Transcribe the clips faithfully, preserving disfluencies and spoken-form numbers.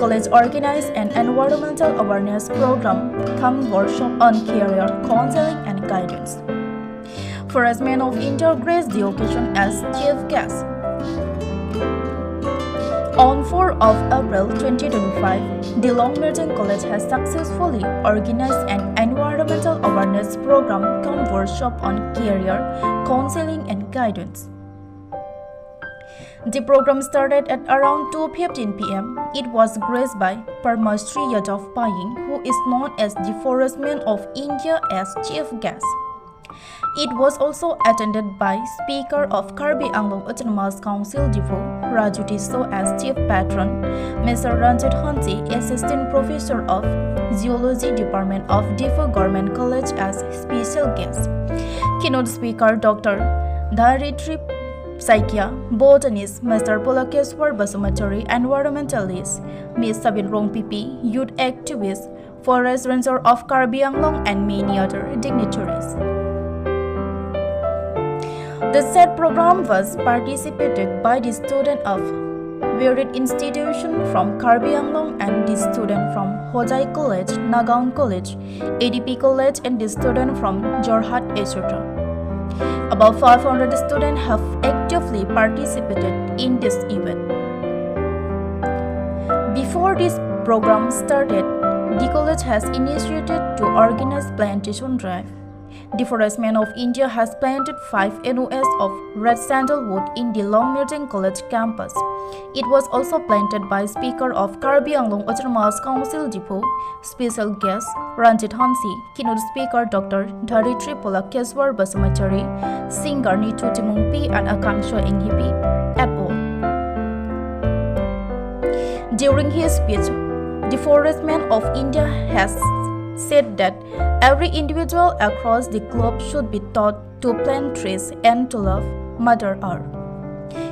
College organized an environmental awareness program cum workshop on career counseling and guidance. Forest Men of India graced the occasion as chief guest. On fourth of April twenty twenty-five, the Longmirjeng College has successfully organized an environmental awareness program cum workshop on career counseling and guidance. The program started at around two fifteen p m. It was graced by Padma Shri Yadav Payeng, who is known as the Forest Men of India, as chief guest. It was also attended by Speaker of Karbi Anglong Autonomous Council Diphu, Raju Tisso as chief patron, Mister Ranjit Hanse, Assistant Professor of Zoology Department of Diphu Government College as special guest, keynote speaker Doctor Dharitri Saikia, botanist, Mister Pulakeswar Basumachari, environmentalist, Miss Sabin Rongpipi, youth activist, forest ranger of Karbi Anglong, and many other dignitaries. The said program was participated by the student of varied institution from Karbi Anglong and the student from Hojai College, Nagaon College, A D P College, and the student from Jorhat, et cetera. About five hundred students have actively participated in this event. Before this program started, the college has initiated to organize plantation drive. The Forest Men of India has planted five N O S of red sandalwood in the Longmirjeng College campus. It was also planted by Speaker of Karbi Anglong Autonomous Council Diphu, special guest Ranjit Hanse, keynote speaker Doctor Dharitri Pulakeswar Basumachari, singer Nitu Timungpi and Akanksha Enghipi et al. During his speech, the Forest Men of India has said that every individual across the globe should be taught to plant trees and to love Mother Earth.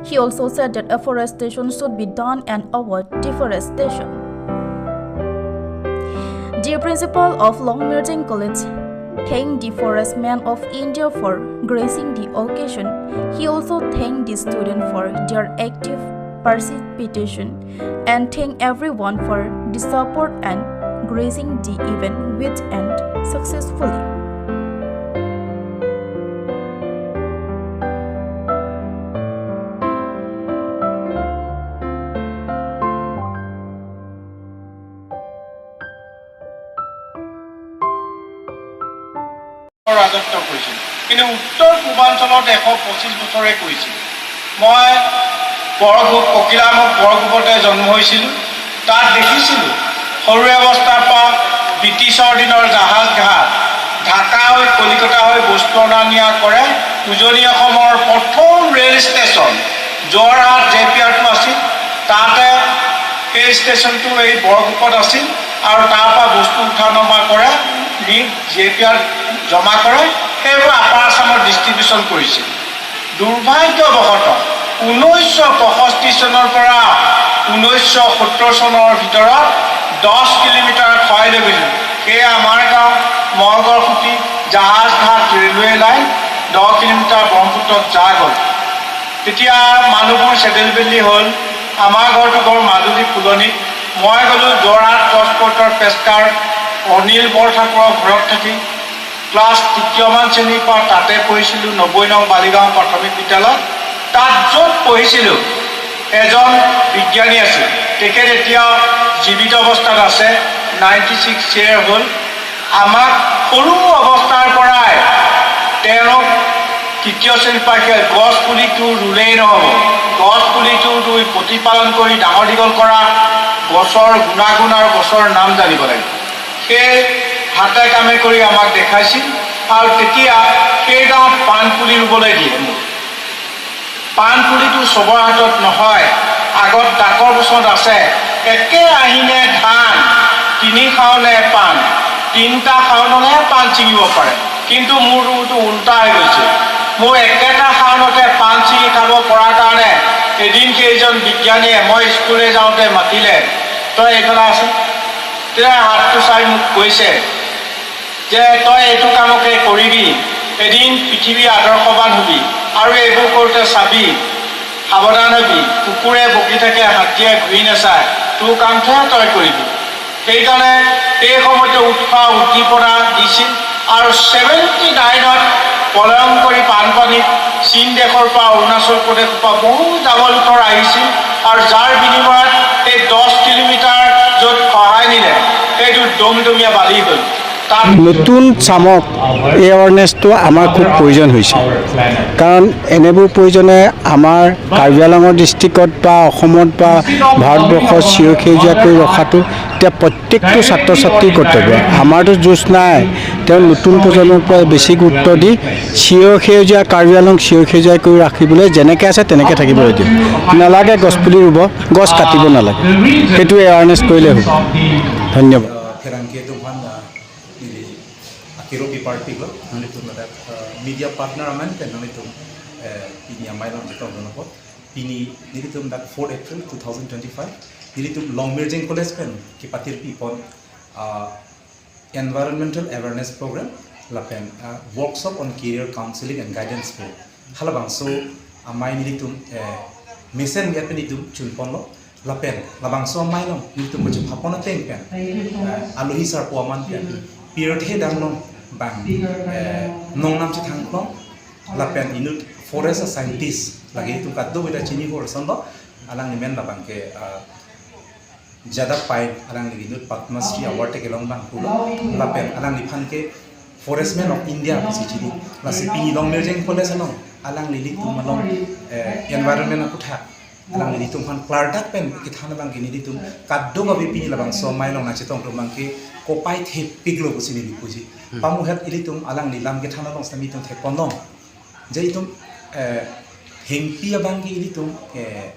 He also said that afforestation should be done and avoid deforestation. The principal of Longmirjeng College thanked the Forest Men of India for gracing the occasion. He also thanked the students for their active participation and thank everyone for the support and gracing the event with and successfully. ৰাজত্ব কৰিছিল, কিন্তু উত্তৰ পূৰ্বাঞ্চলত এশ পঁচিছ বছৰে কৰিছিল। মই বৰগোপ, ককিলামুখ বৰগোপতে জন্ম হৈছিলোঁ। তাত দেখিছিলোঁ সৰু অৱস্থাৰ পৰা ব্ৰিটিছৰ দিনৰ জাহাজ ঘাট, ঢাকা হৈ কলিকতা হৈ বস্তু অনা নিয়া কৰে। উজনি অসমৰ প্ৰথম rail station Jorhat J P আৰটো আছিল, তাতে সেই ষ্টেচনটো এই বৰগোপত আছিল আৰু তাৰ পৰা বস্তু উঠা নমা কৰে, নি জে পি আৰ জমা কৰে, সেইবোৰ আপাৰ আছামত ডিষ্ট্ৰিবিউশ্যন কৰিছিল। দুৰ্ভাগ্যবশতঃ ঊনৈছশ পঁয়ষষ্ঠি চনৰ পৰা ঊনৈছশ সত্তৰ চনৰ ভিতৰত দহ কিলোমিটাৰ ক্ষয় লভিল। সেয়া আমাৰ গাঁও, মহগৰ খুটি, জাহাজ ঘাট, ৰেলৱে লাইন, দহ কিলোমিটাৰ ব্ৰহ্মপুত্ৰত ঝাৰ গ'ল। তেতিয়া মানুহবোৰ চেদেল বেদেলি হ'ল। আমাৰ ঘৰটো ঘৰ মাজুলী ফুলনিত। মই গ'লোঁ যোৰহাট ক্ৰছ পৰ্টৰ পেচাদাৰ অনিল বৰঠাকুৰৰ ঘৰত থাকি। ক্লাছ তৃতীয়মান শ্ৰেণীৰ পৰা তাতে পঢ়িছিলোঁ, নব্বৈ নং বালিগাঁও প্ৰাথমিক বিদ্যালয়। তাত য'ত পঢ়িছিলোঁ, এজন বিজ্ঞানী আছিল। তেখেত এতিয়া জীৱিত অৱস্থাত আছে, নাইণ্টি ছিক্স ইয়েৰ হ'ল। আমাক সৰু অৱস্থাৰ পৰাই তেওঁক তৃতীয় শ্ৰেণীৰ পৰা শিকাই, গছ পুলিটো ৰুলেই নহ'ব, গছ পুলিটো ৰুই প্ৰতিপালন কৰি ডাঙৰ দীঘল কৰা, গছৰ গুণাগুণ আৰু গছৰ নাম জানিব লাগে। সেই হাতে কামে কৰি আমাক দেখাইছিল। আৰু তেতিয়া সেই গাঁৱত পাণ পুলি ৰুবলৈ দিয়ে মোক। পাণ পুলিটো চবৰ হাতত নহয়, আগত ডাকৰ বচন আছে, একে আহিনে ধান, তিনি শাওনে পাণ, তিনিটা শাওনলেহে পাণ ছিঙিব পাৰে। কিন্তু মোৰতো উল্টা হৈ গৈছে, মোৰ একেটা শাওনতে পাণ ছিঙি খাব পৰা কাৰণে এদিন সেইজন বিজ্ঞানীয়ে মই স্কুললৈ যাওঁতে মাতিলে, "তই এইফালে আহচোন।" তেতিয়া হাতটো চাই মোক কৈছে যে, "তই এইটো কামকে কৰিবি, এদিন পৃথিৱী আদৰ্শৱান হ'বি আৰু এইবোৰ কৰোঁতে চাবি, সাৱধান হবি, কুকুৰে ভুকি থাকে, হাতীয়ে ঘূৰি নাচায়, তোৰ কামটোহে তই কৰিবি। সেইকাৰণে এই সময়তে উৎসাহ উদ্দীপনা দিছিল আৰু ছেভেণ্টি নাইনত প্ৰলয়ংকৰী বানপানীত চীন দেশৰ পৰা, অৰুণাচল প্ৰদেশৰ পৰা বহু জাবৰ জোঁথৰ আহিছিল আৰু যাৰ বিনিময়ত এই দহ কিলোমিটাৰ য'ত খহাই নিলে, সেইটো দমদমীয়া বালি হ'ল। তাত নতুন চামক এৱাৰনেছটো আমাৰ খুব প্ৰয়োজন হৈছে, কাৰণ এনেবোৰ প্ৰয়োজনে আমাৰ কাৰ্বি আংলঙৰ ডিষ্ট্ৰিক্টত বা অসমত বা ভাৰতবৰ্ষত চিৰসেউজীয়াকৈ ৰখাটো এতিয়া প্ৰত্যেকটো ছাত্ৰ ছাত্ৰীৰ কৰ্তব্য। আমাৰতো যুঁজ নাই, তেওঁ নতুন প্ৰজন্মৰ পৰা বেছি গুৰুত্ব দি চিৰসেউজীয়া, কাৰ্বি আংলং চিৰসেউজীয়াকৈ ৰাখিবলৈ যেনেকৈ আছে তেনেকৈ থাকিবলৈ দিয়ক। নালাগে গছপুলি ৰুব, গছ কাটিব নালাগে, সেইটো এৱাৰনেছ কৰিলে হ'ব। ধন্যবাদ। Pherangke atum aphan, ah, neli akero pi party lo, nanglitum ladak, ah, media partner amen pen nanglitum, eh, pini amei along chetongdun apot. Pini nelitum dak fourth April two thousand twenty-five, nelitum Longmirjeng College pen kepatir pipon, ah, Environmental Awareness Program lapen, ah, Workshop on Career Counseling and Guidance pu halabangso amei nelitum, eh, mesen mi pen itum chunponlo. Lapen labangso amei along nelitum kachepapon ateng pen, eh, alohi sarpo aman pen pirthe dam along bang, eh, nongnam chethang klong lapen inut forest scientist lake itum kadokave ta chini hor asonlo, alangli men labangke, ah, Jada Payeng, alangli inut Padma Shri Award ta kelong abang pulo, lapen alangliphan ke Forestman of India pusi chini. Lasi pini Longmirjeng College along alangli ilitum along, eh, environment aphuthak alangli ilitum aphan klardak pen kethan abangke nelitum kadokave pini labangso amei along nangchetongdun abangke kopai thepiklo pusi neli puji. Hmm. Pamuhet ilitum alangli lam kethan along sami itum thekponlong. Je itum, eh, thengpi abangke ilitum, eh,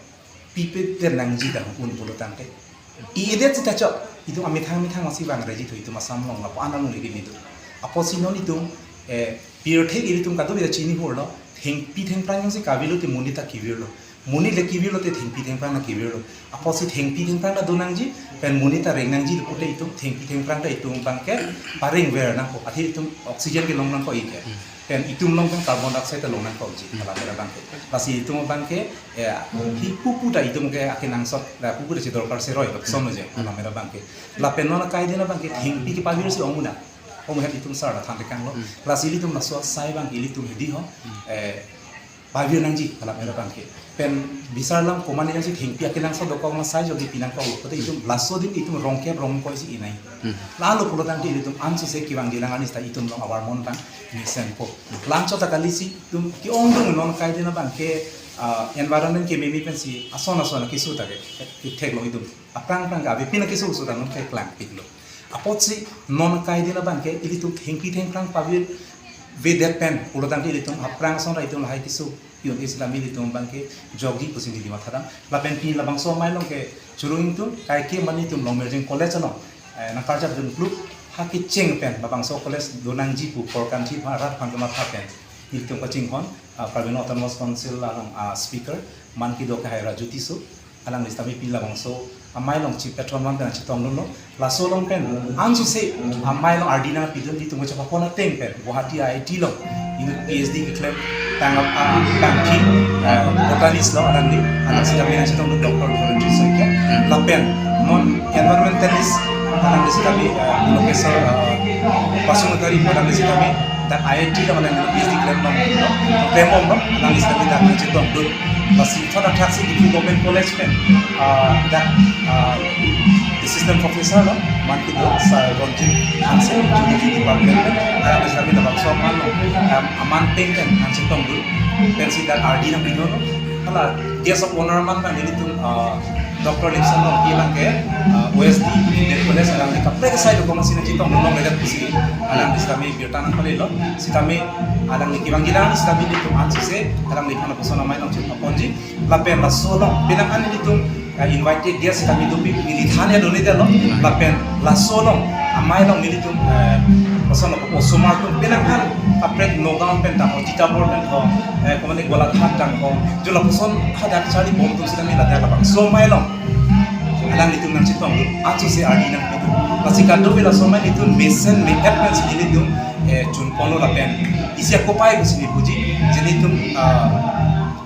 pipe te nangji dak un pulo tangte. I edet sita chok, itum amethang methang masi bang reji thu itum Assam along lapu an along legi nitu. Apotsi non itum, eh, pirthe ilitum kadokave ta chini horlo, thengpi thengphrang si kavilo te monit ta kevirlo. Monit le kevirlo te thengpi thengphrang ta kevirlo. Apotsi thengpi thengphrang ta do nangji, pen monit ta reng nangji le pute itum thengpi thengphrang ta itum abangke pareng ver nangkok. Athe itum oxygen kelong nangkok ike. Pen itum along pen carbon dioxide ta long nangkokji, hmm, alam era abangke. Lasi itum abangke, eh, hi pupu ta itum ke akenangsot, la pupu ta si dorkar seroi, lok sono je, hmm, alam era abangke. Lapen non akai din abangke, thengpi kepavirsi ong muna. Ong het itum sar la than tekanglo. Hmm. Lasi ilitum laso asai abang ilitum hedi ho, hmm, eh, pavir nangji, alam era abangke. Pen bisar lam komat nangji thengpi akenangsot dokok ma sai jodi pinangkok, pute itum laso din itum rongkep rongkoi si inai. Hmm. Lalo pulo tangte ilitum ansi se kevang dilang ani sita itum along abar mon abang mesenpo. Lancho ta kalisi itum ke-ongdung non akai din abangke, ah, environment kememe pensi ason ason keso ta ke, ketheklong itum. Aphrang aphrang ke ave pina keso so ta non ke klangpiklo. Apotsi non akai din abangke ilitum thengpi thengphrang pavirvedet pen pulo tangte ilitum aphrang ason ra itum lahai keso pi-un-e sitame ilitum abangke jokji pusi neli mathadam. Lapen pini labangso amei along ke churung itum kaike mane itum Longmirjeng College along, eh, nangkarjapdun kluk ha kecheng pen labangso college do nangji pu korkanthi pha rat aphan kematha pen ilitum kachinghon, ah, Karbi Anglong Autonomous Council along, ah, speaker man kedo ke Haira Jyoti so, alangli sitame pini labangso amei along chipetron man pen chetongdunlo. Laso along pen ansose amei along ardi nangpidun, ilitum kachepapon ateng pen Guwahati I I T along inut P H D keklem tang, ah, tangki, ah, botanist lo alangli, alang sitame nangchetongdun Doctor Dhorantri Saikia. Hmm. Lapen non environmentalist alangli sitame, ah, Lokeswar, ah, Basumatary alangli sitame dak I I T along alangli P H D klem bom lo, klem bomlo, alangli sitame dak nangchetongdun. Lasi thot athaksi Diphu Government College pen, ah, dak, ah, assistant professor lo, man kedo Sir Ronjit Hanse, Zoology Department pen, alangli sitame labangso aman lo, um, aman pen pen nangchetongdun, pensi dak ardi nangpidunlo. Hala guest of honor man pen nelitum, ah, Doctor Lipson Rongpi abangke, ah, O S D Degree College alangli kaprek asai dokok masi nangchetongdun longledet pusi alangli sitame birta nangpalelo. Sitame alangli kevang dilang sitame nelitum ansose alangliphan lapuson amei along chepaponji. Lapen laso along penang an nelitum, eh, invited guest sitame dopik, neli than ya done detlo. Lapen laso along amei along nelitum, eh, laso along osomar atum penang an kaprek Nagaon pen tangho, Titapur pen ho, eh, komane Golaghat tangho, jo lapuson hadak charli bom atum sitame ladak labangso amei along alanglitum nangchetongdun, ansose ardi nangpidun. Lasi kadokave laso amei nelitum mesen me-et pensi nelitum, eh, chunponlo lapen isi akopai pusi neli puji, je nelitum, ah,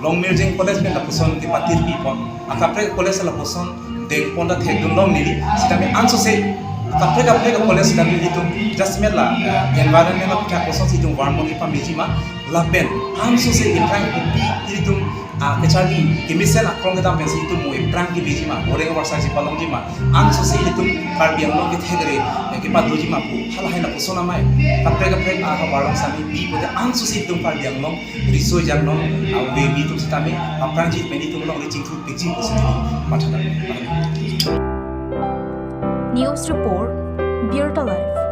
Rongmirjeng College pen lapuson kepatirpi pon. Akaprek college lapuson dengpon ta thekdun long neli. Sitame ansose akaprek akaprek college sitame itum just met la, eh, environment la putha koson si itum varmon ipameji ma lapen ansose iphrang kopi itum, ah, kecharli kemesen akrong kedam pensi itum mo iphrang kemeji ma, boreng warsa chepalongji ma, ansose itum Karbi Anglong kethek kere, eh, kepadoji ma pu halahai lapuson amei kaprek kaprek, ah, havar along sitame pi pote ansose itum Karbi Anglong riso ejang along, ah, ave mi atum sitame aphrangji pen itum along richingthur piji pusi mathadam. News report, Birta Live.